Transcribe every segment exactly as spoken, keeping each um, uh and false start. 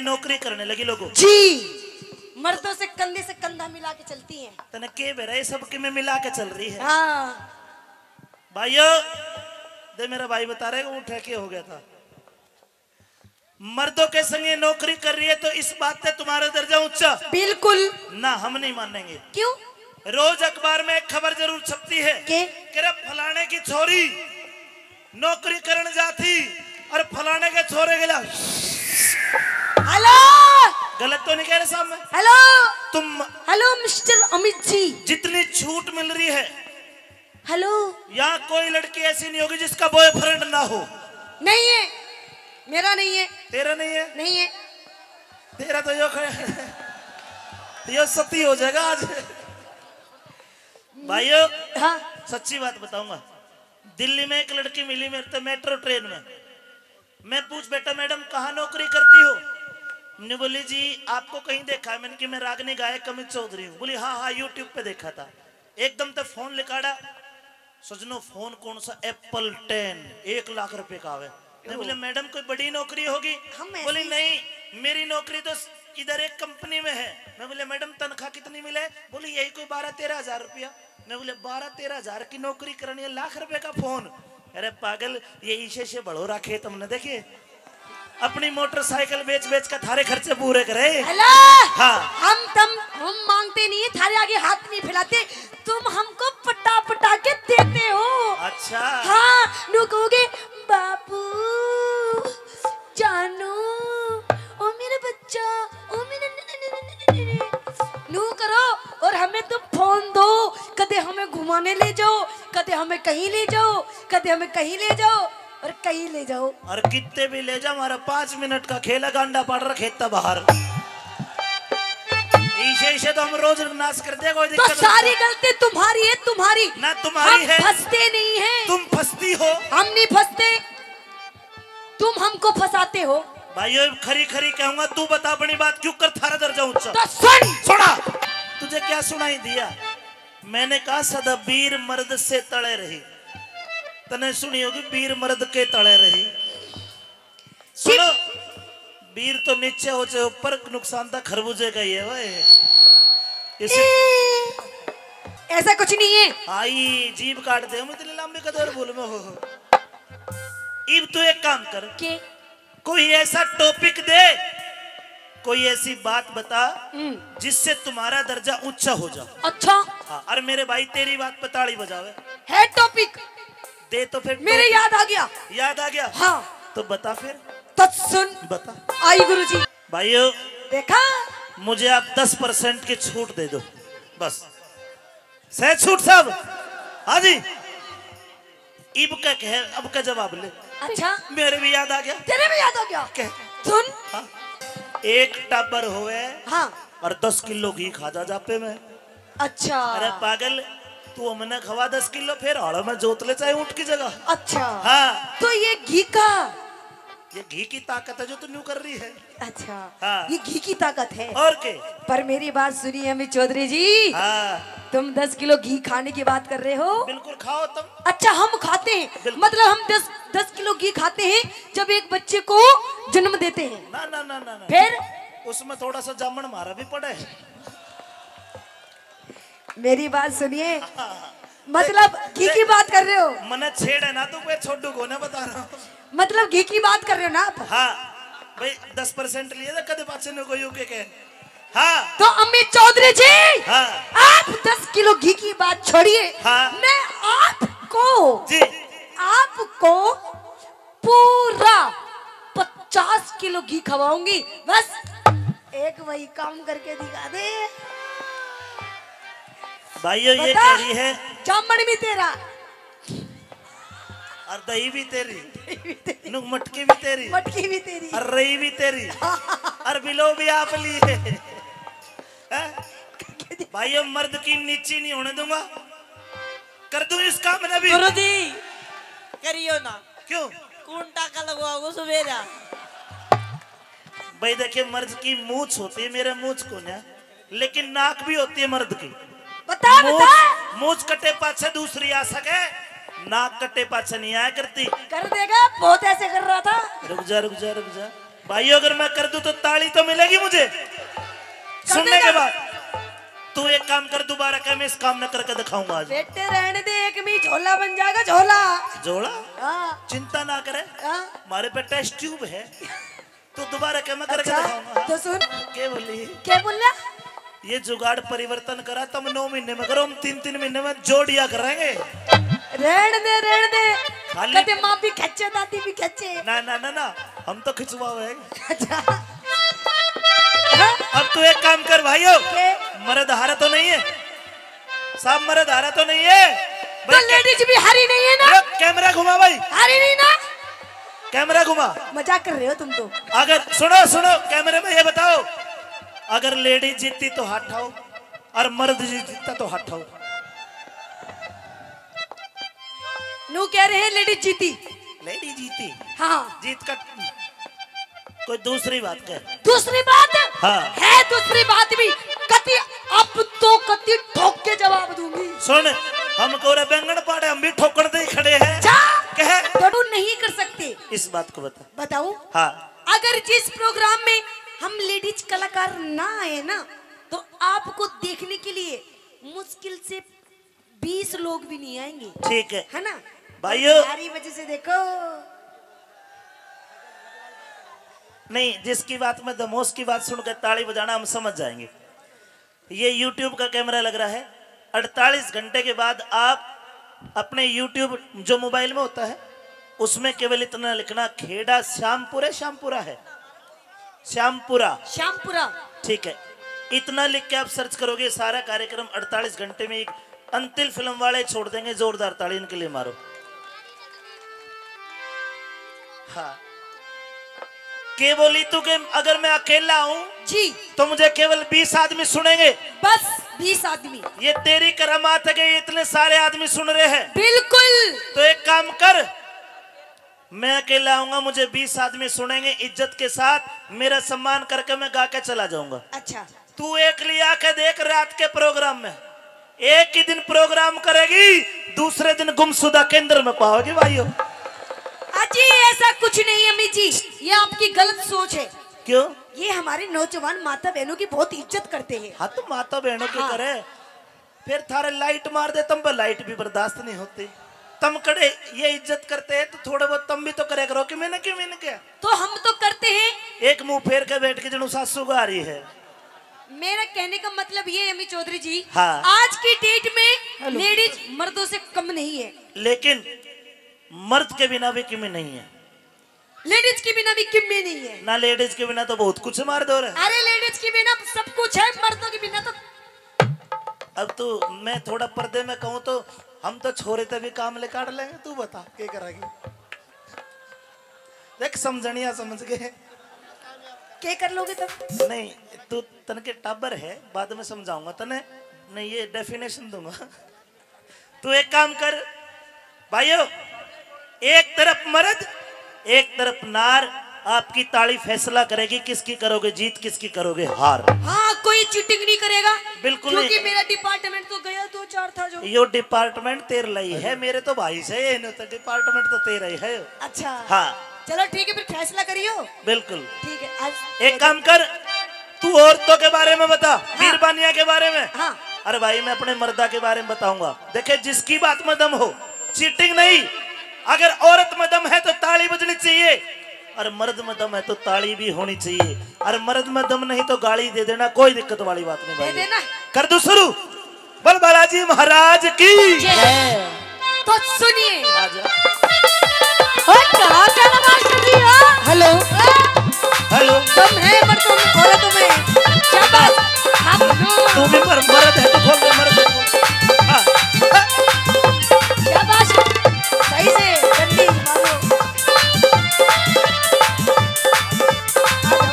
नौकरी करने लगी लोगों। जी, मर्दों से कंधे से कंधा मिला के चलती हैं। तने के बेरा ये सब के में मिला के चल रही है। हाँ। भाइयों, दे मेरा भाई बता रहे, उठा के हो गया था। मर्दों के संगे नौकरी कर रही है तो इस बात से तुम्हारा दर्जा ऊंचा। बिल्कुल। ना, हम नहीं मानेंगे। क्यों? रोज अखबार में एक खबर जरूर छपती है के? कि रे फलाने की छोरी नौकरी करण जाती और फलाने के छोरे गेला। हेलो। गलत तो नहीं कह रहे साहब मैं? हेलो। तुम हेलो मिस्टर अमित जी। जितनी छूट मिल रही है, हेलो। यहाँ कोई लड़की ऐसी नहीं होगी जिसका बॉयफ्रेंड ना हो। नहीं है, मेरा नहीं है। तेरा नहीं है? नहीं है। तेरा तो यो ख-, यो सती हो जाएगा आज। भाइयों, हाँ। सच्ची बात बताऊंगा, दिल्ली में एक लड़की मिली मेरे तो मेट्रो ट्रेन में। मैं पूछ, "बेटा, मैडम, कहाँ नौकरी करती हो?" ने बोली, "जी, आपको कहीं देखा है?" मैंने कि, "मैं रागनी गायक अमित चौधरी हूँ।" बोली, "हाँ, हाँ, YouTube पे देखा था।" एकदम तो फोन लिकाड़ा। सजनो, फोन कौन सा? एप्पल टेन, एक लाख रुपए का आवे। मैं बोले, "मैडम, कोई बड़ी नौकरी होगी?" हम ऐसे बोली, ही "नहीं, मेरी नौकरी तो इधर एक कंपनी में है।" मैं बोले, "मैडम, तनख्वाह कितनी मिले?" बोली, "यही कोई बारह तेरह हजार रुपया।" मैं बोले, "बारह तेरह हजार की नौकरी करनी है, लाख रुपए का फोन?" अरे पागल, ये ईशे से भलो रखे तुमने, देखिए अपनी मोटरसाइकिल बेच बेच कर थारे खर्चे पूरे करे। हेलो। हाँ। हम तम हम मांगते नहीं है, थारे आगे हाथ नहीं फैलाते, तुम हमको पटा पटा के देते हो। अच्छा। हाँ। नु कहोगे, "बाबू, जानू, ओ मेरे बच्चा, ओ मेरे नू करो।" और हमें तुम फोन दो, कदे हमें घुमाने ले जाओ, कदे हमें कहीं ले जाओ, कदे हमें कहीं ले जाओ और कहीं ले जाओ। और कितने भी ले जाओ, हमारा पाँच मिनट का खेल है, गांडा पाड़ रखे इतना बाहर। इसे इसे तो हम रोज नाश कर देगा, कोई तो दिक्कत नहीं। सारी गलती तुम्हारी है, तुम्हारी। ना तुम्हारी हम है। फंसते नहीं है। तुम फंसती हो। हम नहीं फंसते, तुम हमको फंसाते हो। भाइयों, खरी खरी कहूंगा, तू बता अपनी बात, क्यों कर थारा दर्जा ऊंचा? तो सुन। सुना। तुझे क्या सुनाई दिया? मैंने कहा, "सदा वीर मर्द से तले रही।" तने सुनी होगी, "वीर मर्द के तले रही।" सुनो, वीर तो नीचे हो चाहे ऊपर, नुकसान तो खरबूजे का ही है भाई। इसे ए, ऐसा कुछ नहीं है। आई जीभ काट दे, हम इतनी लंबी कदर बोल में हो। इब तू एक काम कर, के? कोई ऐसा टॉपिक दे, कोई ऐसी बात बता, हम्म। जिससे तुम्हारा दर्जा ऊंचा हो जाओ। अच्छा। हाँ, और मेरे भाई, तेरी बात पे ताली बजावे। है टॉपिक? दे तो फिर मेरे टॉपिक। याद आ गया। याद आ गया? हाँ। तो बता फिर। तो सुन। बता। आई गुरुजी। भाइयों, देखा? मुझे आप दस परसेंट की छूट दे दो, बस। सह छूट सब। हाँ जी। इब का कह, अब का जवाब ले। अच्छा। मेरे भी याद आ गया। तेरे भी याद आ गया? कह। सुन। हाँ। एक टाबर होवे हाँ। और दस किलो घी खा जा जापे में। अच्छा। अरे पागल, तू हमने खवा दस किलो, फिर हाड़ों में जोत ले चाहे ऊंट की जगह। अच्छा। हाँ। तो ये घी का? ये घी की ताकत है जो तू न्यू कर रही है। अच्छा। हाँ। ये घी की ताकत है। और के? पर मेरी बात सुनिए अमित चौधरी जी। हाँ। तुम दस किलो घी खाने की बात कर रहे हो। बिल्कुल खाओ तुम। अच्छा, हम खाते हैं, बिल्कुल। मतलब हम दस, दस किलो घी खाते हैं जब एक बच्चे को जन्म देते हैं। ना, ना, ना, ना, ना। फिर? उसमें थोड़ा सा जामन मारा भी पड़ा है। मेरी बात सुनिए। हाँ। मतलब देख, घी की देख, बात कर रहे हो? मने छेड़ है ना, तू कोई छोटू को ना बता रहा हूँ। मतलब घी की बात कर रहे हो ना आप? हाँ भाई, दस परसेंट लिए था, कदे पाछे ने कोई यूके के। हाँ। तो अमित चौधरी जी, हाँ। आप दस किलो घी की बात छोड़िए। हाँ। मैं आपको, जी। आपको पूरा पचास किलो घी खवाऊंगी। बस एक वही काम करके दिखा दे। भाइयों, ये बता, कह रही है, जामन भी तेरा। और दही भी तेरी। दही भी तेरी। नु मटकी भी तेरी। मटकी भी तेरी। और रही भी तेरी। और बिलो भी आप लिए। हैं? भाइयों, मर्द की नीची नहीं होने दूंगा। कर दूं इस काम ने भी? गुरु जी, करियो ना। क्यों? कौन टाका लगवाओगे सवेरा? भाई देखिए, मर्द की मूछ होती है, मेरे मूछ को ना, लेकिन नाक भी होती है मर्द की। बता, मूछ, बता। मूछ कटे पाछे दूसरी आ सके, नाक कटे पाछे नहीं आया करती। कर देगा, बहुत ऐसे कर रहा था। रुक जा, रुक जा, रुक जा। भाइयों, अगर मैं कर दूं तो ताली तो मिलेगी मुझे सुनने के बाद। तू एक काम कर, दोबारा कह, मैं इस काम न करके दिखाऊंगा आज। बेटे रहने दे, एक में ही झोला बन जाएगा, झोला। झोला? हाँ। चिंता ना करे, हाँ। हमारे पे टेस्ट ट्यूब है। तू दोबारा कह, मैं करके अच्छा, दिखाऊंगा। तो सुन। क्या बोली? क्या बोला? ये जुगाड़ परिवर्तन करा, तुम नौ महीने में करो, हम तीन तीन महीने में जोड़िया करेंगे। रहन दे, रहन दे। खाली कदे माँ भी खच्चे, दादी भी खच्चे। ना, ना, ना, ना, हम तो खिंचवाओ है। अच्छा। अब तू एक काम कर भाइयों, के? मर्द हारा तो नहीं है? साहब, मर्द हारा तो नहीं है? तो भाई, लेडीज भी हारी नहीं है ना? अरे, कैमरा घुमा भाई। हारी नहीं ना? कैमरा घुमा। मजाक कर रहे हो तुम तो। अगर, सुनो, सुनो, कैमरे में ये बताओ, अगर लेडीज जीती तो हाथ उठाओ, और मर्द जीता तो हाथ उठाओ। नू कह रहे हैं लेडीज जीती। लेडीज जीती? हाँ। जीत का कोई दूसरी बात कर। दूसरी बात? हाँ। है दूसरी बात भी। कति, अब तो कति ठोक के जवाब दूंगी। सुन, हम कोरे बैंगन पाड़े, हम भी ठोकण दे ही खड़े हैं। जा। कह। तो तू नहीं कर सकती। इस बात को बता। बताऊं? हाँ। अगर जिस प्रोग्राम में हम लेडीज कलाकार ना आए ना, तो आपको देखने के लिए मुश्किल से बीस लोग भी नहीं आएंगे। ठीक है। है ना? भाइयों। और हमारी वजह से देखो। नहीं, जिसकी बात में दमोस की बात सुनकर ताली बजाना, हम समझ जाएंगे। ये YouTube का कैमरा लग रहा है। अड़तालीस घंटे के बाद आप अपने YouTube जो मोबाइल में होता है, उसमें केवल इतना लिखना, खेड़ा श्यामपुर है, श्यामपुरा है, श्यामपुरा। श्यामपुरा। ठीक है, इतना लिख के आप सर्च करोगे, सारा कार्यक्रम अड़तालीस घंटे में एक अंतिल फिल्म वाले छोड़ देंगे। जोरदार ताली इनके लिए मारो। हाँ। के बोली तू कि अगर मैं अकेला हूँ जी। तो मुझे केवल बीस आदमी सुनेंगे? बस बीस आदमी। ये तेरी करामात है कि इतने सारे आदमी सुन रहे हैं। बिल्कुल। तो एक काम कर, मैं अकेला आऊंगा, मुझे बीस आदमी सुनेंगे, इज्जत के साथ मेरा सम्मान करके मैं गा के चला जाऊंगा। अच्छा। तू एकली आके देख, रात के प्रोग्राम में, एक ही दिन प्रोग्राम करेगी, दूसरे दिन गुमशुदा केंद्र में पाओगी भाइयों। अजी, ऐसा कुछ नहीं अम्मी जी, ये आपकी गलत सोच है। क्यों? ये हमारे नौजवान माता बहनों की बहुत इज्जत करते हैं। हाँ, तो माता बहनों की हाँ। करे, फिर थारे लाइट मार दे, तुम पे लाइट भी बर्दाश्त नहीं होती। तुम कड़े ये इज्जत करते हैं, तो थोड़े बहुत तुम भी तो करे करो कि मैंने क्यों, मैंने क्या? तो हम तो करते हैं। एक मुंह फेर के बैठ के जनू सासू गा रही है। मेरा कहने का मतलब ये है, अम्मी चौधरी जी, हाँ। आज की डेट में हेलो। लेडीज मर्दों से कम नहीं है। लेकिन मर्द के बिना भी कमी नहीं है। लेडीज के बिना भी किम्मे नहीं है। ना, लेडीज के बिना तो बहुत कुछ मार दो रे। अरे, लेडीज के बिना सब कुछ है, मर्दों के बिना तो। अब तू, मैं थोड़ा पर्दे में कहूँ तो हम तो छोरे ते भी काम ले काट लेंगे। तू बता, के करेगी? देख, समझनिया समझ गए। के कर लोगे तुम? नहीं, तू तन के टाबर है, बाद में समझाऊंगा तने। नहीं, ये डेफिनेशन दूंगा। तू एक काम कर भाइयों, एक तरफ मर्द, एक तरफ नार, आपकी ताली फैसला करेगी किसकी करोगे जीत, किसकी करोगे हार। हाँ, कोई चीटिंग नहीं करेगा। बिल्कुल क्योंकि नहीं। मेरा डिपार्टमेंट तो गया दो चार था जो। यो डिपार्टमेंट तेरे लिए है, मेरे तो भाई से, ये नहीं तो डिपार्टमेंट तो तेरा ही है। अच्छा। हाँ। चलो ठीक है, फिर फैसला करियो। बिल्कुल। ठीक है, आज एक काम कर, तू औरतों के बारे में बता, हाँ। बीरबानिया के बारे में। हाँ। अरे भाई, मैं अपने मर्दा के बारे में बताऊंगा। देखे, जिसकी बात में दम हो, चीटिंग नहीं। अगर औरत में दम है तो ताली बजनी चाहिए, और मर्द में दम है तो ताली भी होनी चाहिए, और मर्द में दम नहीं तो गाली दे देना, कोई दिक्कत वाली बात नहीं दे भाई। देना। कर दो शुरू। बोल बालाजी महाराज की। जय। तो सुनिए। आजा। ओ, क्या, क्या मास्टर जी हो? हेलो। हेलो। तुम है, पर तुम, बोलो तुम्हें। शाबाश। हाँ, बोलो। तू भी मर-, मर्द है तो बोल दे, मर्द है तो बोल। हाँ। शाबाश। सही से, डंडी मारो। हेलो।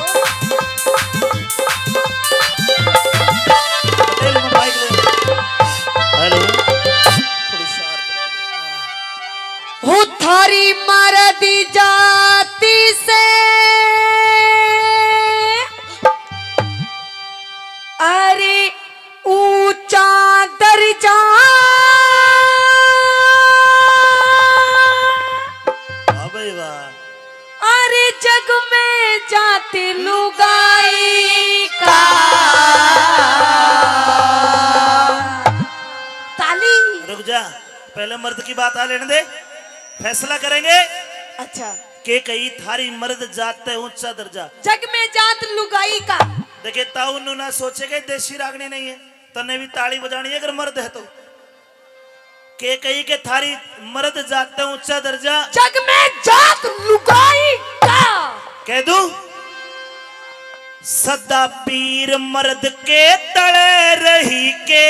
पटेल में माइक ले। हेलो। थोड़ी शार्प। हो थारी मर्द जाति से, अरे ऊंचा दर्जा। वाह भाई वाह। अरे जग में जा लुगाई का। ताली। रुक जा, पहले मर्द की बात आ लेने दे, फैसला करेंगे। अच्छा। के कही थारी मर्द जात ते ऊंचा दर्जा। जग में जात लुगाई का। देखे, ताऊ नु ना सोचे के देसी रागनी नहीं है, तन्ने भी ताली बजानी है अगर मर्द है तो। के कही के थारी मर्द जात ते ऊंचा दर्जा। जग में जात लुगाई का। कह दूं? सदा पीर मर्द के तले रही के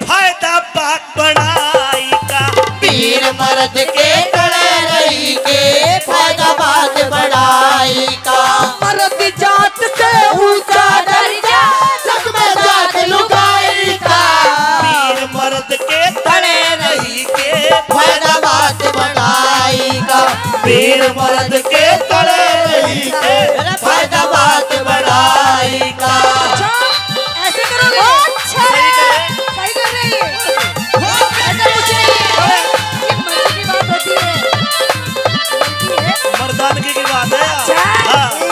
फायदा बात बनाई का। पीर मर्द के तले रही के फायदा बात बनाई का। मर्द जात से ऊंचा दर्जा, जग में जात लुगाई का। पीर मर्द के तले रही के फायदा बात बनाई का। पीर मर्द के तले रही के फायदा बात बनाई का। अच्छा, ऐसे करोगे? अच्छा। सही करे। सही कर रहे हैं। ऐसा कुछ नहीं है। ये मर्द की बात होती है। मर्दानगी की बात है। अच्छा। हाँ। ओ,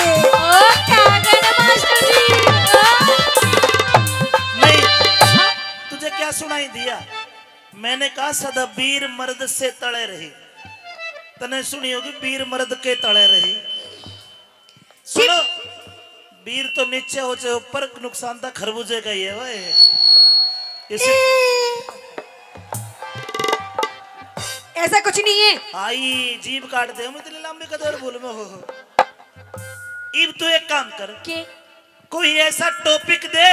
क्या कहना मास्टर जी? हाँ। नहीं, तुझे क्या सुनाई दिया? मैंने कहा सदा वीर मर्द से तले रही। तने सुनी होगी वीर मर्द के तले रही। सुनो, वीर तो नीचे हो चाहे ऊपर, नुकसान तो खरबूजे का ही है भाई। इसी ऐसा कुछ नहीं है। आई जीभ काट दे, हम इतनी लंबी कदर बोल में हो। इब तू एक काम कर, के? कोई ऐसा टॉपिक दे,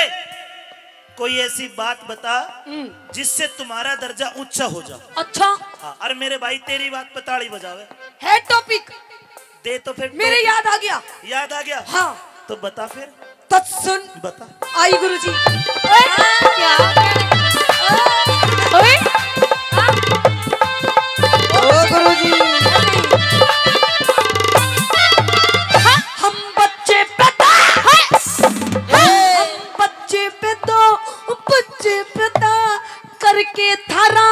कोई ऐसी बात बता, हम्म। जिससे तुम्हारा दर्जा ऊंचा हो जाओ। अच्छा। हाँ, अरे मेरे भाई, तेरी बात पे ताली बजावे। है टॉपिक? दे तो फिर मेरे टॉपिक। याद आ गया। याद आ गया? हाँ। तो बता फिर। तो सुन। बता। आई गुरुजी। ओए, क्या? ओए, हाँ। ओ गुरुजी। हम बच्चे पैदा, हम बच्चे पैदा, बच्चे पैदा करके थारा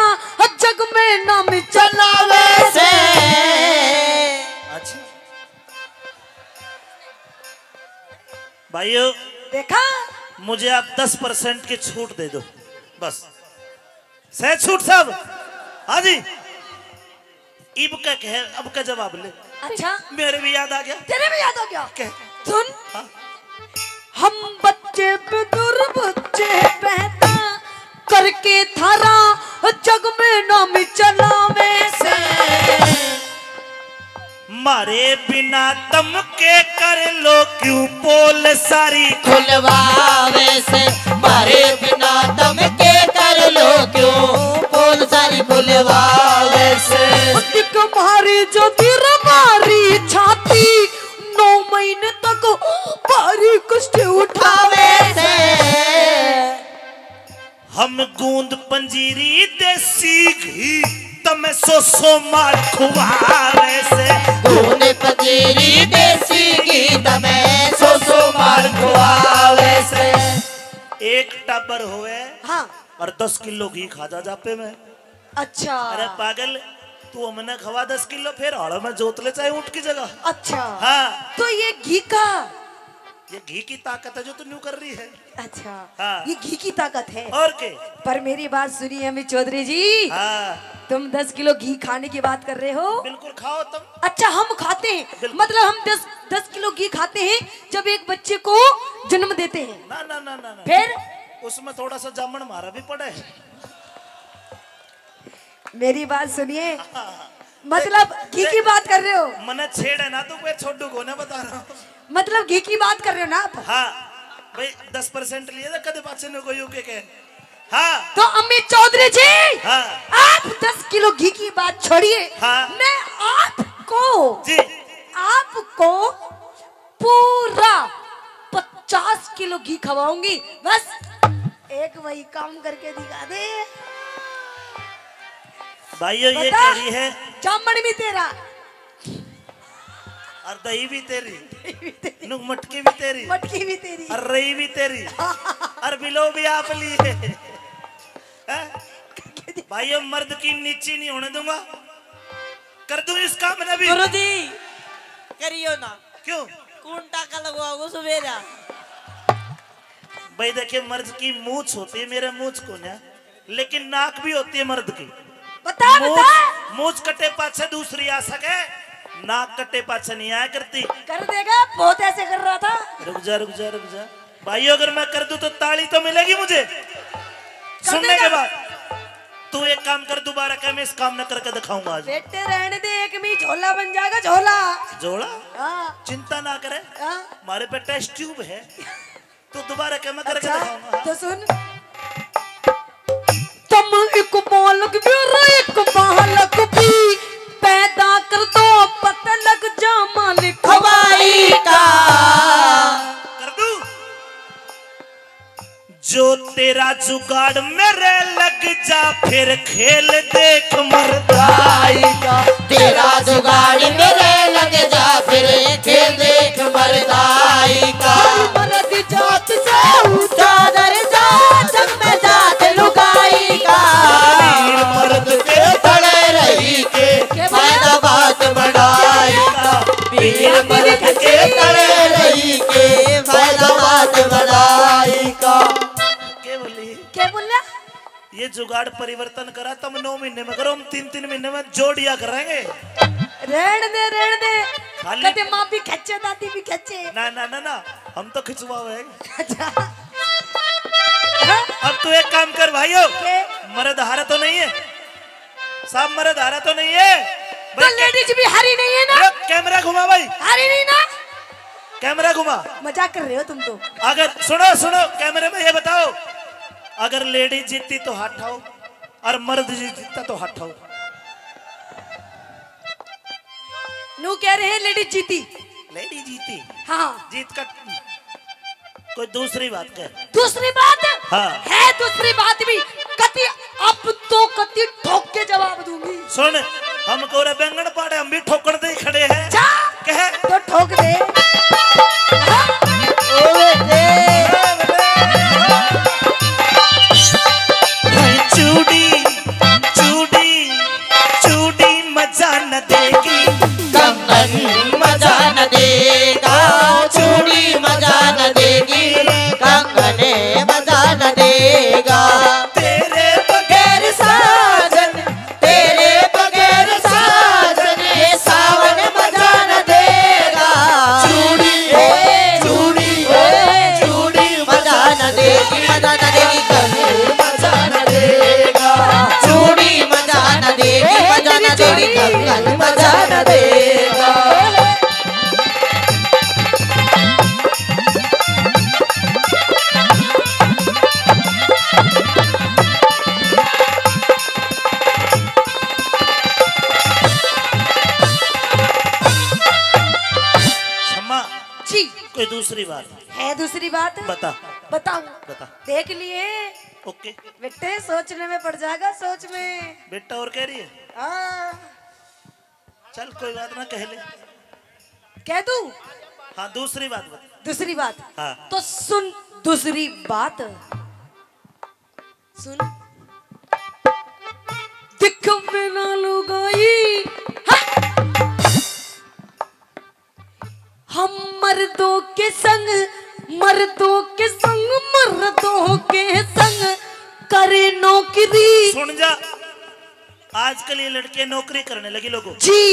जग में नाम चलावे से। अच्छा। भाइयों, देखा? मुझे आप दस परसेंट की छूट दे दो, बस। सह छूट सब। हाँ जी। इब का कह, अब का जवाब ले। अच्छा। मेरे भी याद आ गया। तेरे भी याद आ गया? कह। सुन। हाँ। हम बच्चे पे दुर बच्चे पैदा करके थारा जग में नाम चलावे से। मारे बिना तम के कर लो क्यों पोल सारी खुलवावे से। मारे बिना तम के कर लो क्यों पोल सारी खुलवावे से। एक मारी जो दिल मारी छाती नौ महीने तक भारी कष्ट उठावे से। हम गूंद पंजीरी देसी घी तमे सौ सौ मार खुआवे से। गूंद पंजीरी देसी घी तमे सौ सौ मार खुआवे से। एक टाबर होवे हाँ। और दस किलो घी खा जा जापे में। अच्छा। अरे पागल, तू हमने खवा दस किलो, फिर हाड़ों में जोत ले चाहे ऊंट की जगह। अच्छा। हाँ। तो ये घी का ये घी की ताकत है जो तू न्यू कर रही है। अच्छा, हाँ। ये घी की ताकत है। और के? पर मेरी बात सुनिए अमित चौधरी जी। हाँ। तुम दस किलो घी खाने की बात कर रहे हो। बिल्कुल खाओ तुम। अच्छा, हम खाते हैं, बिल्कुल। मतलब हम दस, दस किलो घी खाते हैं जब एक बच्चे को जन्म देते हैं। ना, ना, ना, ना, ना। फिर? उसमें थोड़ा सा जामन मारा भी पड़े। मेरी बात सुनिए। मतलब घी की बात कर रहे हो? मने छेड़ है ना, तो मैं छोड़ू को ना बता रहा हूँ। मतलब घी की बात कर रहे हो ना आप? हाँ भाई, दस परसेंट लिए था, कदे पाछे ने कोई ओके कहे। हाँ। तो अमित चौधरी जी, हाँ। आप दस किलो घी की बात छोड़िए। हाँ। मैं आपको, जी। आपको पूरा पचास किलो घी खवाऊंगी। बस एक वही काम करके दिखा दे। भाइयों, ये बता, कह रही है जामन भी तेरा। और दही भी तेरी। दही भी तेरी। नु मटकी भी तेरी। मटकी भी तेरी। और रही भी तेरी। और बिलो भी आप लिए। हैं? भाइयों, मर्द की नीची नहीं होने दूंगा। कर दूं इस काम ने भी। गुरु जी, करियो ना। क्यों? कौन टाका लगवाओगे सवेरा? भाई देखिए, मर्द की मूछ होती है, मेरे मूछ को ना, लेकिन नाक भी होती है मर्द की। बता, मूछ, बता। मूछ कटे पाछे दूसरी आ सके, नाक कटे पाछे नहीं आया करती। कर देगा, बहुत ऐसे कर रहा था। रुक जा, रुक जा, रुक जा। भाई, अगर मैं कर दूं तो ताली तो मिलेगी मुझे। कर सुनने देगा। के बाद तू एक काम कर, दोबारा कह, मैं इस काम न करके दिखाऊंगा आज। बेटे, रहने दे, एक में ही झोला बन जाएगा, झोला। झोला? हाँ। चिंता ना करे, हाँ। हमारे पे टेस्ट ट्यूब है। तू दोबारा कह, मैं करके अच्छा, दिखाऊंगा। तो सुन। तुम एक बालक भी और एक बालक भी, पैदा कर दो, पता लग जा मालिक हवाई का। कर दूं? जो तेरा जुगाड़ मेरे लग जा, फिर खेल देख मर्दाई का। तेरा जुगाड़ मेरे लग जा, फिर खेल देख मर्दाई का। मर्द जात से ऊंचा दर्जा, जग में जात लुगाई का। वीर मर्द के तले रही के, के फायदा बात बढ़ाई का। वीर मर्द के तले रही के, फायदा बात बढ़ाई का। के बोली? क्या बोला? ये जुगाड़ परिवर्तन करा, तुम नौ महीने में करो, हम तीन तीन महीने में जोड़िया करेंगे। रहन दे, रहन दे। खाली कदे माँ भी खच्चे, दादी भी खच्चे। ना, ना, ना, ना, हम तो खिंचवावे। अच्छा। अब तू एक काम कर भाइयों, के? मर्द हारा तो नहीं है साहब, मर्द हारा तो नहीं है तो भाई। लेडीज भी हारी नहीं है ना? अरे, कैमरा घुमा भाई। हारी नहीं ना? कैमरा घुमा। मजाक कर रहे हो तुम तो। अगर, सुनो, सुनो, कैमरे में ये बताओ, अगर लेडीज जीतती तो हाथ उठाओ और मर्द जी जीतता तो हाथ उठाओ। नू कह रहे हैं लेडीज जीती। लेडीज जीती? हाँ। जीत का कोई दूसरी बात कह। दूसरी बात? हाँ। है दूसरी बात भी। कति, अब तो कति ठोक के जवाब दूंगी। सुन, हम कोरे बैंगन पाड़े, हम भी ठोकण दे ही खड़े हैं। जा। कह। तो ठोक दे। हाँ। ओए दे। भाई चूड़ी, चूड़ी, चूड़ी मजा न देगी। कंगन मजा न देगा, चूड़ी मजा न देगी, कंगन मजा न देगा। तेरे बगैर साजन, तेरे बगैर साजन, ये सावन मजा न देगा। चूड़ी, ओए, चूड़ी, ओए, चूड़ी मजा न देगी, मजा न देगी, कंगन मजा न देगा। चूड़ी मजा न देगी, मजा न देगी, कंगन मजा न देगा। शम्मा, जी। कोई दूसरी बात? है दूसरी बात? बता। बताऊं? बता। देख लिए। ओके। बेटे, सोचने में पड़ जाएगा, सोच में। बेटा और कह रही है? हाँ। चल, कोई बात ना, कह ले। कह दूं? हाँ, दूसरी बात बता। दूसरी बात? हाँ। तो सुन दूसरी बात। सुन। दिख मेरा लुगाई, हाँ। हम मर्दों के संग, मर्दों के संग, मर्दों के संग करे नौकरी। सुन जा, आजकल ये लड़कियां नौकरी करने लगी लोगों। जी,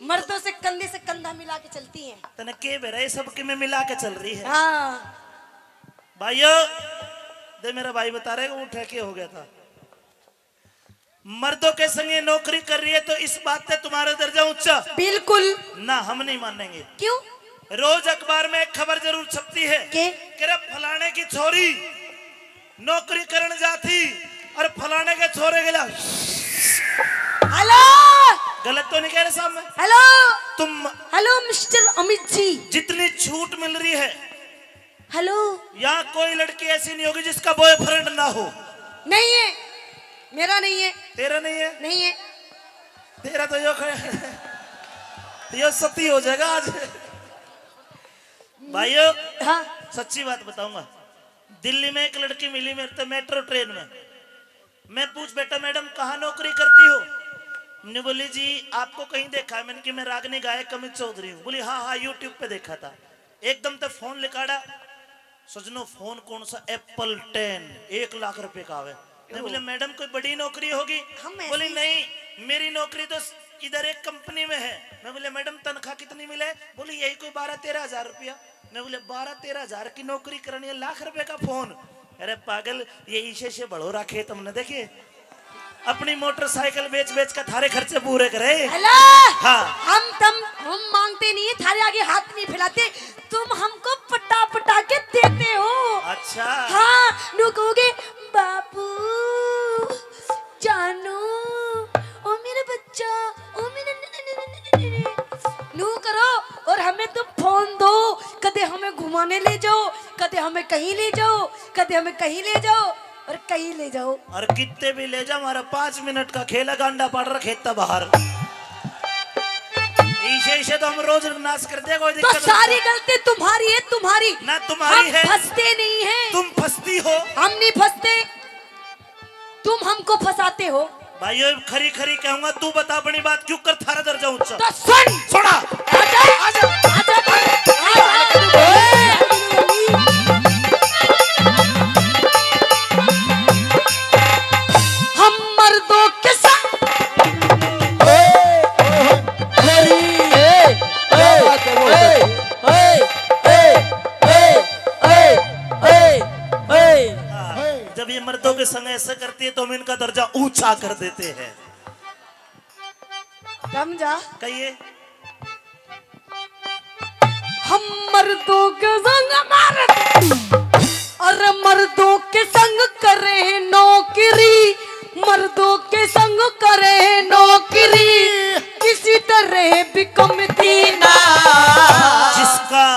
मर्दों से कंधे से कंधा मिला के चलती हैं। तने के बेरा ये सब कि मैं मिला के चल रही है। हाँ। भाइयों, दे मेरा भाई बता रहे वो उठा के हो गया था। मर्दों के संगे नौकरी कर रही है तो इस बात से तुम्हारा दर्जा ऊंचा। बिल्कुल। ना, हम नहीं मानेंगे। क्यों? रोज अखबार में एक खबर जरूर छपती है के? कि रे फलाने की छोरी नौकरी करण जाती और फलाने के छोरे के लिए। हेलो। गलत तो नहीं कह रहे साहब मैं? हेलो। तुम हेलो मिस्टर अमित जी। जितनी छूट मिल रही है, हेलो। यहाँ कोई लड़की ऐसी नहीं होगी जिसका बॉयफ्रेंड ना हो। नहीं है, मेरा नहीं है। तेरा नहीं है? नहीं है। तेरा तो यो ख-, यो सती हो जाएगा आज। भाइयों, हाँ। सच्ची बात बताऊंगा, दिल्ली में एक लड़की मिली मेरे तो मेट्रो ट्रेन में। मैं पूछ, बेटा मैडम कहाँ नौकरी करती हो? ने बोली, जी आपको कहीं देखा है? मैंने कि मैं रागनी गायक अमित चौधरी हूँ। बोली, हाँ हाँ, यूट्यूब पे देखा था। एकदम तो फोन लिकाड़ा। सजनो, फोन कौन सा? एप्पल टेन, एक लाख रुपए का आवे। मैं बोले, मैडम, कोई बड़ी नौकरी होगी? हम ऐसे बोली, ही नहीं, मेरी नौकरी तो इधर एक कंपनी में है। मैं बोले, मैडम, तनख्वाह कितनी मिले? बोली, यही कोई बारह तेरह हजार रुपया। मैं बोले, बारह तेरह हजार की नौकरी करनी है, लाख रुपए का फोन? अरे पागल, ये इसे से बड़ो रखे, तुमने देखे? अपनी मोटरसाइकिल बेच बेच के थारे खर्चे पूरे करे। हेलो। हाँ। हम तम हम मांगते नहीं है, थारे आगे हाथ नहीं फैलाते, तुम हमको पटा पटा के देते हो। अच्छा। हाँ, न्यू कहोगे, बाबू, जानू, ओ मेरा बच्चा, ओ मेरा न-, न-, न-, न-, न-, न-, न-, न्यू करो। और हमें तुम फोन दो, कदे हमें घुमाने ले जाओ, कदे हमें कहीं ले जाओ, कदे हमें कहीं ले जाओ, और कहीं ले जाओ। और कितने भी ले जाओ, हमारा पाँच मिनट का खेल है, गांडा पाड़ रखे इतना बाहर। इसे, इसे तो हम रोज नाश कर दे, कोई तो दिक्कत नहीं। सारी गलती तुम्हारी है, तुम्हारी। ना तुम्हारी हम है। फंसते नहीं है। तुम फंसती हो। हम नहीं फंसते, तुम हमको फंसाते हो। भाइयों, खरी खरी कहूंगा, तू बता अपनी बात, क्यों कर थारा दर्जा ऊंचा? तो सुन। सुना। आजा, आजा, आजा, आजा। हम मर्दों के साथ। ए, ए, ए, क्या बात है, बहुत ए, ए, ए, ए, ए, ए, ए। हाँ, जब ये मर्दों के संग ऐसा करती है तो हम इनका दर्जा ऊंचा कर देते हैं। समझा? कहिए। हम मर्दों के संग मार, अरे मर्दों के संग करे नौकरी, मर्दों के संग करे नौकरी, किसी तरह भी कमती ना। जिसका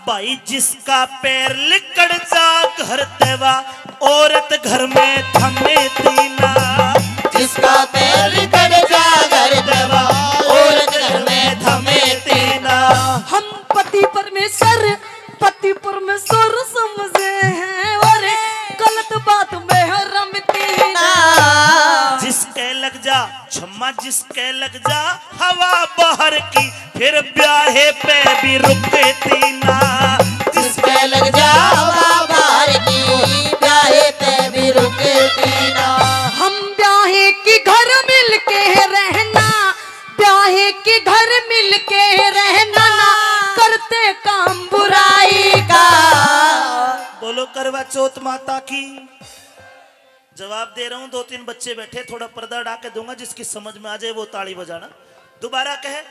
भाई, जिसका पैर लिकड़ जा घर तेवा, औरत घर में थमे तीना। जिसका पैर लिकड़ जा घर तेवा, औरत घर में थमे तीना। हम पति परमेश्वर, पति परमेश्वर समझे हैं, और गलत बात में हरम तीना। जिसके लग जा छम्मा, जिसके लग जा हवा बाहर की, फिर ब्याहे पे भी रुकती ना। जिसके लग जा हवा बाहर की, ब्याहे पे भी रुकती ना। हम ब्याहे की घर मिलके रहना, ब्याहे की घर मिलके रहना ना, करते काम बुराई का। बोलो करवा चौथ माता की। जवाब दे रहा हूँ, दो तीन बच्चे बैठे, थोड़ा पर्दा हटा के दूंगा, जिसकी समझ में आ जाए वो ताली बजाना। दोबारा कहे।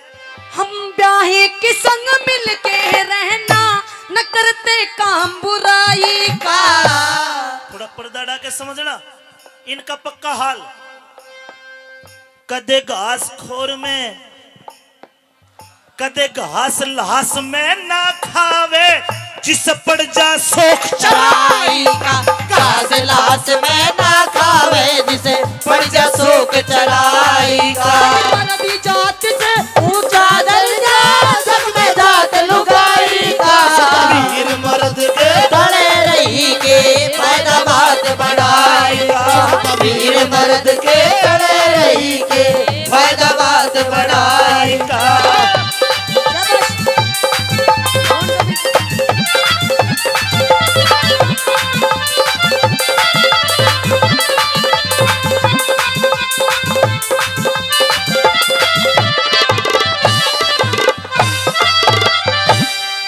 हम ब्याहे के संग मिलके रहना, न करते काम बुराई का। थोड़ा पर्दा हटा के समझना इनका पक्का हाल। कदे घास खोर में, कदे घास लाश में ना खावे, जिस पड़ जा शौक चराई का। घास लाश में ना खावे, जिसे पड़ जा शौक चराई का। मर्द जात से ऊंचा दर्जा, जग में जात लुगाई का। वीर मर्द के तले रही के पैदा बात बढ़ाई का। वीर मर्द के तले रही के पैदा बात बढ़ाई का।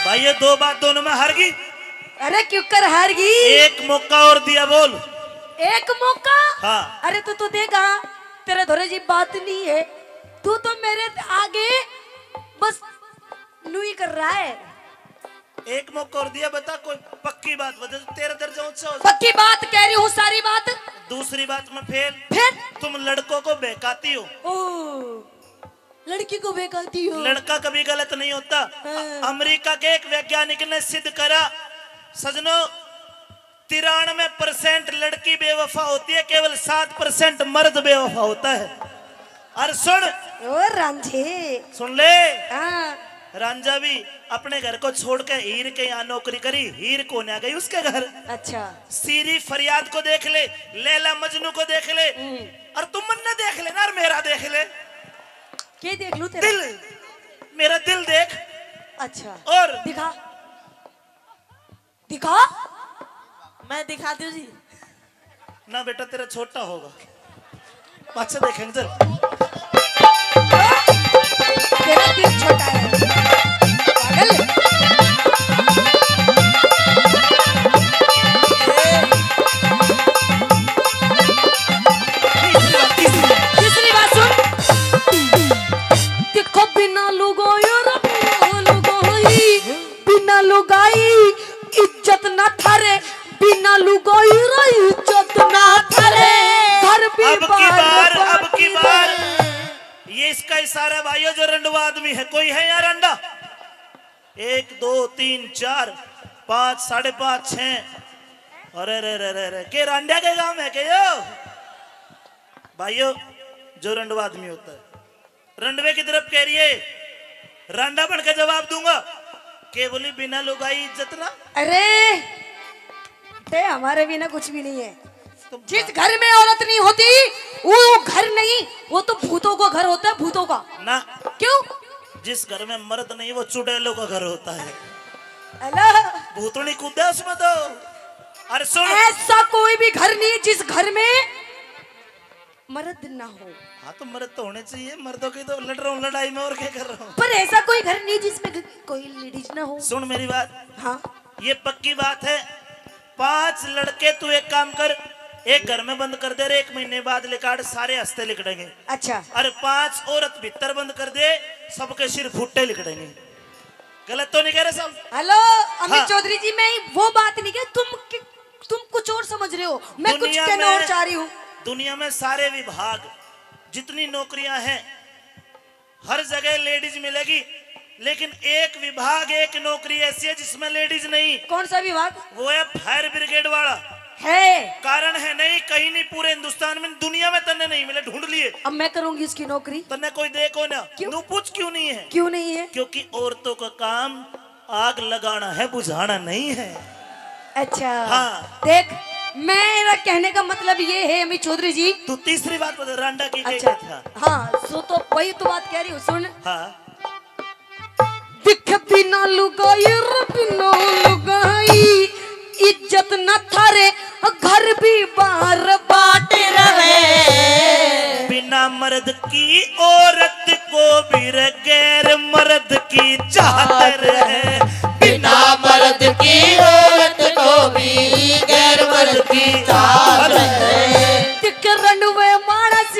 भाई, ये दो बात दोनों में हार गई। अरे, क्यों कर हार गई? एक मौका और दिया, बोल। एक मौका? हाँ। अरे, तू तो देगा, तेरे धोरे जी बात नहीं है, तू तो मेरे आगे बस नू ही कर रहा है। एक मौका और दिया, बता कोई पक्की बात, बता, तेरा दर्जा ऊंचा हो जाए। पक्की बात कह रही हूँ, सारी बात। दूसरी बात में फेल। फिर? तुम लड़कों को बहकाती हो। ओ, लड़की को बहकाती हो। लड़का कभी गलत नहीं होता। हाँ। अ-, अमेरिका के एक वैज्ञानिक ने सिद्ध करा, सजनों, तिरानवे परसेंट लड़की बेवफा होती है, केवल सात परसेंट मर्द बेवफा होता है। और सुन, ओ रांझे। सुन ले। हाँ। रांझा भी अपने घर को छोड़ के हीर के यहाँ नौकरी करी, हीर कोन्या गई उसके घर। अच्छा। सीरी फरियाद को देख ले, लैला मजनू को देख ले, हम्म। और तू मन्ने देख ले ना, और मेरा देख ले। के देख लूं तेरा? दिल, मेरा दिल देख। अच्छा। और दिखा। दिखा। मैं दिखा दूं जी। ना बेटा, तेरा छोटा होगा, पाछे देखेंगे, चल। तेरा दिल छोटा है, पागल। तीसरी बात सुन। देखो, बिना लुगाई और बिना लुगाई, बिना लुगाई इज्जत ना थारे, बिना लुगाई रे इज्जत ना थारे। घर भी अब की बार, बार, अब की बार। ये इसका इशारा है भाइयों, जो रंडवा आदमी है। कोई है यहाँ रंडा? एक, दो, तीन, चार, पाँच, साढ़े पाँच, छः। अरे रे रे रे रे, के रंडिया के गांव है के यो? भाइयों, जो रंडवा आदमी होता है, रंडवे की तरफ कह रही है, रंडा बन के जवाब दूंगा। के बोली, बिना लुगाई इज्जत ना। अरे, ते हमारे बिना कुछ भी नहीं है। तो जिस घर में औरत नहीं होती, वो घर नहीं, वो तो भूतों का घर होता है, भूतों का। ना। क्यों? जिस घर में मर्द नहीं, वो चुड़ैलों का घर होता है। हेलो। भूतनी कूदे उसमें तो। अरे सुन। ऐसा कोई भी घर नहीं जिस घर में मर्द ना हो। हाँ, तो मर्द तो होने चाहिए, मर्दों की तो लड़ रहा हूँ लड़ाई में, और क्या कर रहा हूँ। पर ऐसा कोई घर नहीं जिसमें ग-, कोई लेडीज ना हो। सुन मेरी बात। हाँ। ये पक्की बात है, पांच लड़के तू एक काम कर, एक घर में बंद कर दे रे, एक महीने बाद लिकाड़, सारे हंसते लिकड़ेंगे। अच्छा। और पांच औरत भीतर बंद कर दे, सबके सिर फुट्टे लिकड़ेंगे। गलत तो नहीं कह रहे सब? हेलो, अमित हाँ। चौधरी जी, मैं वो बात नहीं कह, तुम कि-, तुम कुछ और समझ रहे हो, मैं कुछ दुनिया कहना में, और चाह रही हूँ। दुनिया में सारे विभाग, जितनी नौकरियां हैं, हर जगह लेडीज मिलेगी, लेकिन एक विभाग, एक नौकरी ऐसी है जिसमें लेडीज नहीं। कौन सा विभाग? वो है फायर ब्रिगेड वाला। है। कारण है नहीं, कहीं नहीं, पूरे हिंदुस्तान में, दुनिया में तन्ने नहीं मिले, ढूंढ लिए। अब मैं करूंगी इसकी नौकरी। तन्ने कोई दे को ना। क्यों? नू पूछ क्यों नहीं है? क्यों नहीं है? क्योंकि औरतों का काम आग लगाना है, बुझाना नहीं है। अच्छा। हाँ। देख, मेरा कहने का मतलब ये है अमित चौधरी जी। तू तीसरी बात बता, रांडा की अच्छा। क्या था? हाँ, सो तो वही तो बात कह रही हूँ, सुन। हाँ। दिख बिना लुगाई रे बिना लुगाई, इज्जत न थारे घर भी बाहर बाट रहे। बिना मर्द की औरत को भी रे गैर मर्द की चाहत रहे। बिना मर्द की औरत को भी गैर मर्द की चाहत रहे। दिख रंडवे मानस,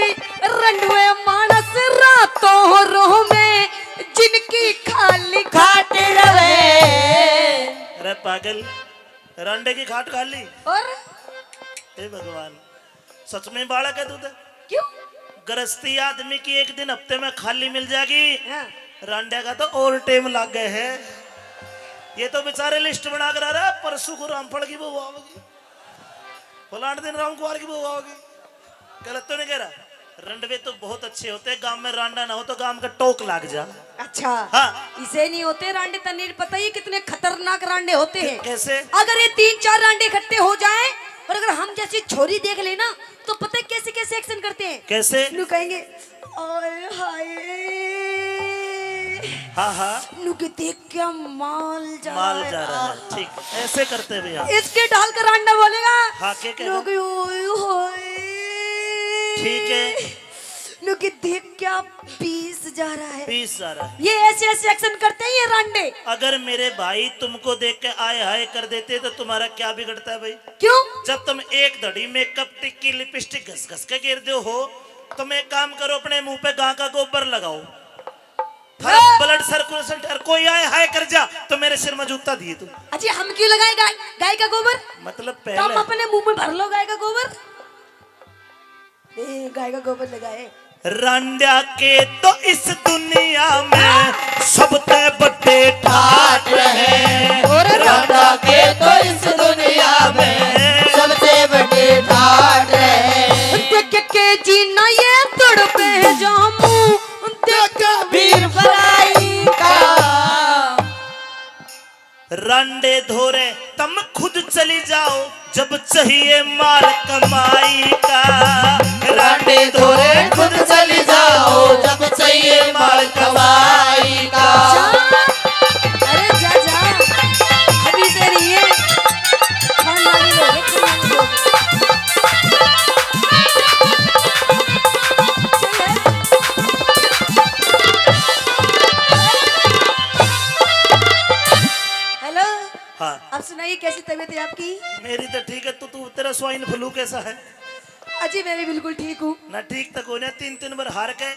रंडवे मानस रातों रो में जिनकी खाली खाट रहे। अरे पागल, रांडे की खाट खाली। और? हे भगवान, सच में बालक है तू तो। क्यों? गृहस्थी आदमी की एक दिन हफ्ते में खाली मिल जाएगी। हाँ। रांडे का तो और टाइम लग गए है। ये तो बेचारे लिस्ट बना कर आ रहा है, परसों को रामफल की बहू आओगी, फलाने दिन राम कुमार की बहू आओगी। गलत तो नहीं कह रहा? रंडवे तो बहुत अच्छे होते हैं, गांव में रांडा ना हो तो गांव का टोक लाग जा। अच्छा। हाँ। इसे नहीं होते रांडे, तन्ने पता ही कितने खतरनाक रांडे होते हैं। कैसे? अगर ये तीन चार रांडे इकट्ठे हो जाएं और अगर हम जैसी छोरी देख लेना तो पता है कैसे कैसे एक्शन करते हैं? कैसे? नु कहेंगे, "ओए हाय।" हाँ, हाँ। नु के देख क्या माल जा माल रहा है। जा रहा है। आहा। ठीक, ऐसे करते भी हाँ। इसके ढाल का रांडा बोलेगा। हाँ, क्या कहेगा? नु के, "ओए हाय।" ठीक है। नु के देख क्या पीस जा रहा है। पीस जा रहा है। ये ऐसे ऐसे एक्शन करते हैं ये रांडे। अगर मेरे भाई तुमको देख के आय हाय कर देते तो तुम्हारा क्या बिगड़ता है भाई? क्यों? जब तुम एक धड़ी मेकअप, टिक्की, लिपस्टिक घस घस के गिर दो हो, तुम एक काम करो, अपने मुंह पे गां का गोबर लगाओ। थारा हाँ। ब्लड सर्कुलेशन, अरे कोई आए हाय कर जा तो मेरे सिर में जूता दिए तू। अच्छा, हम क्यों लगाए गाय, गाय का गोबर? मतलब तुम पहले अपने मुंह में भर लो गाय का गोबर। ए, गाय का गोबर लगाए। रांडा के तो इस दुनिया में सबसे बड़े ठाट रहे। और रांडा के तो इस दुनिया में सबसे बड़े ठाट रहे। देख के जीना ये तड़पे जामू, देख वीर भराई का। रांडे धोरे तम खुद चली जाओ, जब चाहिए माल कमाई का। रांडे धोरे खुद चली जाओ, जब चाहिए माल कमाई का। जा, अरे जा, जा, अभी देरी है। आपकी? मेरी तो ठीक है, तू, तू, तेरा स्वाइन फ्लू कैसा है? अजी, मैं भी बिल्कुल ठीक हूँ। ना, ठीक तो कोई ना, तीन, तीन बार हार के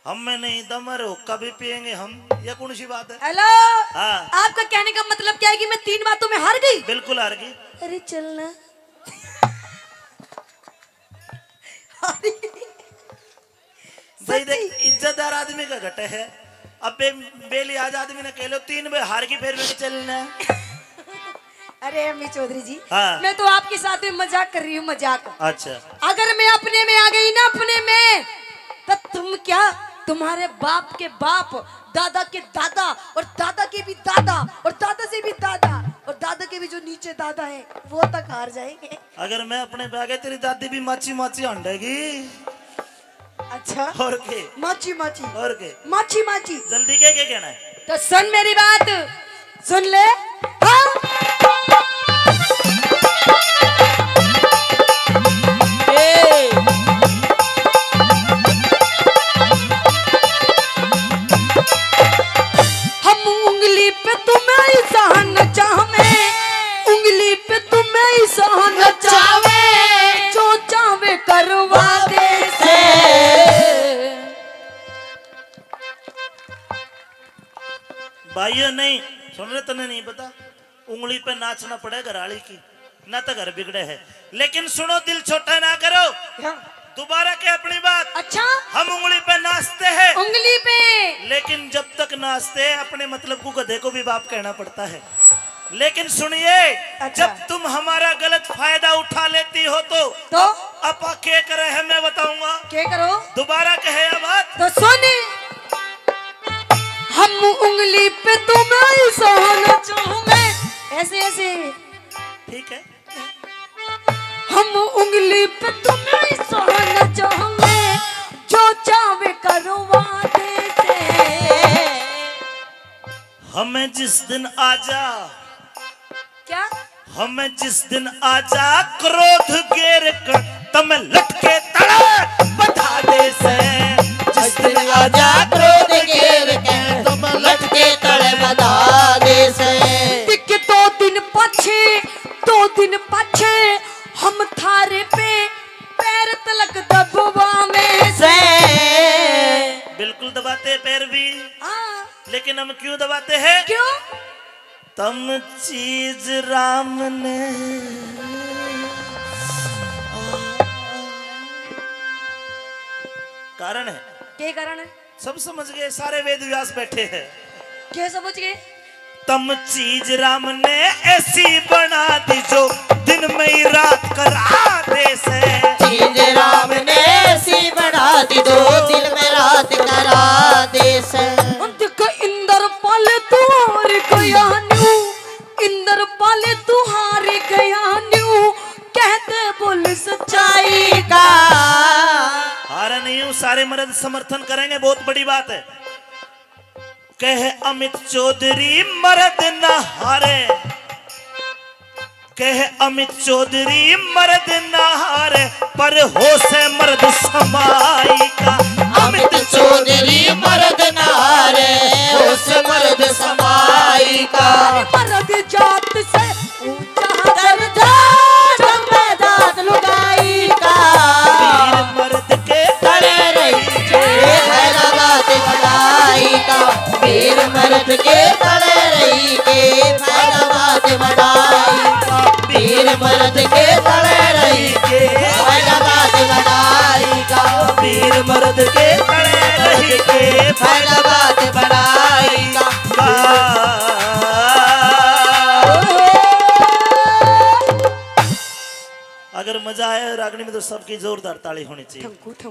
हम में नहीं दम है, हुक्का भी पियेंगे हम। या कौन सी बात है? हेलो। हाँ। आपका कहने का मतलब क्या है कि मैं तीन बातों में हार गई? बिल्कुल हार गई। अरे चलना। भाई देख, सच्ची? इज्जतदार आदमी का घटे है। अब बे-, बेलिहाज आदमी ने कह लो, तीन बे हार की, फिर भी चलना है। अरे अम्मी चौधरी जी, हाँ। मैं तो आपके साथ में मजाक कर रही हूँ, मजाक। अच्छा। अगर मैं अपने में आ गई ना, अपने में, तो तुम क्या, तुम्हारे बाप के बाप, दादा के दादा, और दादा के भी दादा, और दादा से भी दादा, और दादा के भी जो नीचे दादा है, वो तक हार जाएंगे। अगर मैं अपने पे आ गया, तेरी दादी भी माची माची हांडेगी। अच्छा। और के? माची माची। और के? माची माची। जल्दी के, के कहना है? तो सुन मेरी बात, सुन ले। हाँ। ए। हम उंगली पे तुम्हें ऐसा नचावे, उंगली पे तुम्हें ऐसा नचावे, जो चावे करवा दे से। भाइयों, नहीं सुन रहे, तन्ने नहीं पता, उंगली पे नाचना पड़े घराली की, ना तो घर बिगड़े है। लेकिन सुनो, दिल छोटा ना करो। क्या? दोबारा के अपनी बात। अच्छा। हम उंगली पे नाचते हैं। उंगली पे। लेकिन जब तक नाचते हैं, अपने मतलब को गधे को भी बाप कहना पड़ता है। लेकिन सुनिए, अच्छा। जब तुम हमारा गलत फायदा उठा लेती हो तो, तो? आपा के करे है, मैं बताऊंगा। के करो? दोबारा कहे या बात। तो सुन, हम उंगली पे तुम्हें ऐसा नचावे। ऐसे, ऐसे। ठीक है। हम उंगली पे तुम्हें ऐसा नचावे, जो चावे करवा दे से। हमें जिस दिन आजा, क्या? हमें जिस दिन आजा क्रोध गेर कर, तम लटके तले बता दे से। जिस दिन आजा क्रोध गेर कर, तम लटके तले बता दे से। दिख दो दिन पाछे, दो दिन पाछे हम थारे पे पैर तलक दबवा में से। बिल्कुल दबाते पैर भी। हाँ। लेकिन हम क्यों दबाते हैं? क्यों? तम चीज राम ने। कारण है। के कारण है? सब समझ गए, सारे वेद व्यास बैठे हैं। के समझ गए? तम चीज राम ने ऐसी बना दी जो दिन में ही रात करा दे से। चीज राम ने ऐसी बना दी जो दिन में रात करा दे से। देख इंद्रपाल तू हार गया न्यू, इंद्रपाल तू हार गया न्यू, कहते बोल सच्चाई का। हारा नहीं हूँ, सारे मर्द समर्थन करेंगे, बहुत बड़ी बात है। कह अमित चौधरी मर्द न हारे, कह अमित चौधरी मर्द न हारे, पर होश है मर्द समाई का। अमित चौधरी मर्द न हारे, होश मर्द समाई का। मर्द जात से ऊंचा दर्जा, जब जात लुगाई का। वीर मर्द के तले रही के, फैला बात बड़ाई का। वीर मर्द के तले रही के, फैला बात बड़ाई का। वीर मर्द के तले रही के, फैला बात बड़ाई का। वीर मर्द के तले रही के, फैला बात बड़ाई का। अगर मजा आया रागनी में तो सबकी जोरदार ताली होनी चाहिए। Thank you, thank you.